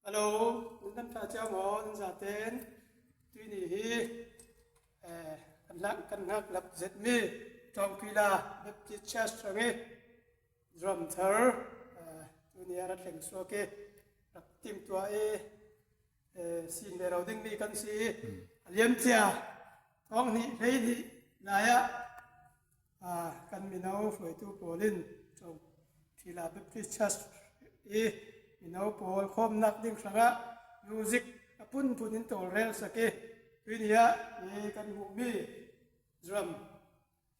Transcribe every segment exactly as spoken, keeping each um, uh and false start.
Hello, nan kan ṭha cio maw, nan zaten? Tuini hi, eh, kan hnak, kan hnak lap zet mi Tawngkila Baptist Church hrang i Zuram thar, eh, tuini a ra thleng suak i rak timtuah i, eh, sin ve lo ding mi kan si i, a liam cia thawng hnih hlei hnih lai ah, ah, kan mino hruaitu pawl in Tawngkila Baptist Church i mino pawl khawmnak ding hrangah music a phunphun in tawlrel sak i, tuini ah i kan hmuh mi Zuram,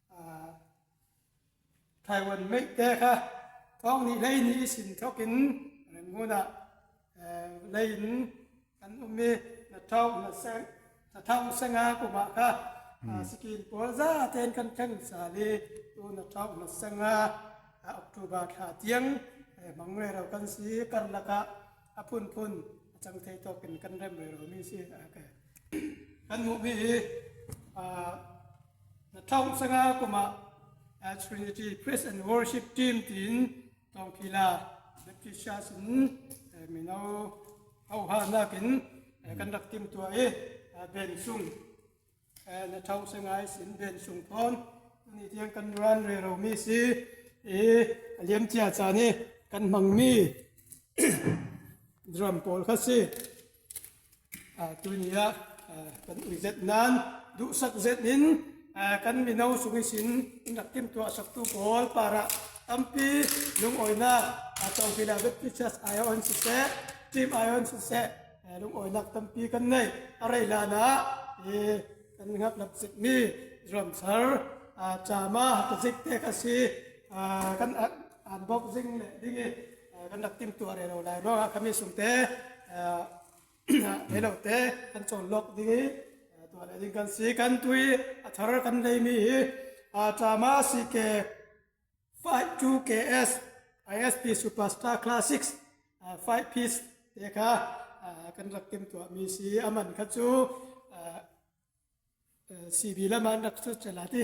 ah, Taiwan meih te kha thawng hnih hlei hnih i sin thawk in Rangoon ah, eh, lei in kan um i, na thawng na seng, na thawng seng a kum ah kha, ah, sikin pawl zaten kan thleng sal i, tu na thawng na seng a, ah, October thla tiang, eh, hmang rero kan si, karlak ah a phunphun a cang thei tawk in kan rem rero mi si, ah, ka, kan hmuh mi hi, ah, na thawng seng a kum ah, ah, Trinity Praise and Worship Team tiin Tawngkila Baptist Church in, eh, mino hohahnak in, eh, kan rak timtuah i, eh, ben sung, eh, na thawng seng a i sin ben sung thawn, tuni tiang kan ran rero mi si i, a liam cia caan i kan hmang mi Zuram pawl kha si. Ah, tuni ah, ah, kan ui zet nan, duhsak zet in, ah, kan mino sung i sin in rak timtuah saktu pawl parah tampi lungawinak, ah, Tawngkila Baptist Church aiawh in siseh, team aiawh in siseh, ah, lungawinak tampi kan nei. A rei hlan ah, eh, kan hnak lap zet mi Zuram thar, ah, Cama ka zik te kha si, ah, kan an, an bawk zing leh ding i, ah, kan rak timtuah rero lai ruangah kha mi sung te, ah, hei lo te kan cawn lawk ding i, ah, tuah leh ding kan si. Kan tui a thar kan lei mi hi, ah, Cama C K five two K S, I S P Superstar Classics, ah, five piece te kha, ah, kan rak timtuah mi si. A man kha cu, ah, eh, C B lam ah an rak sut cala ti.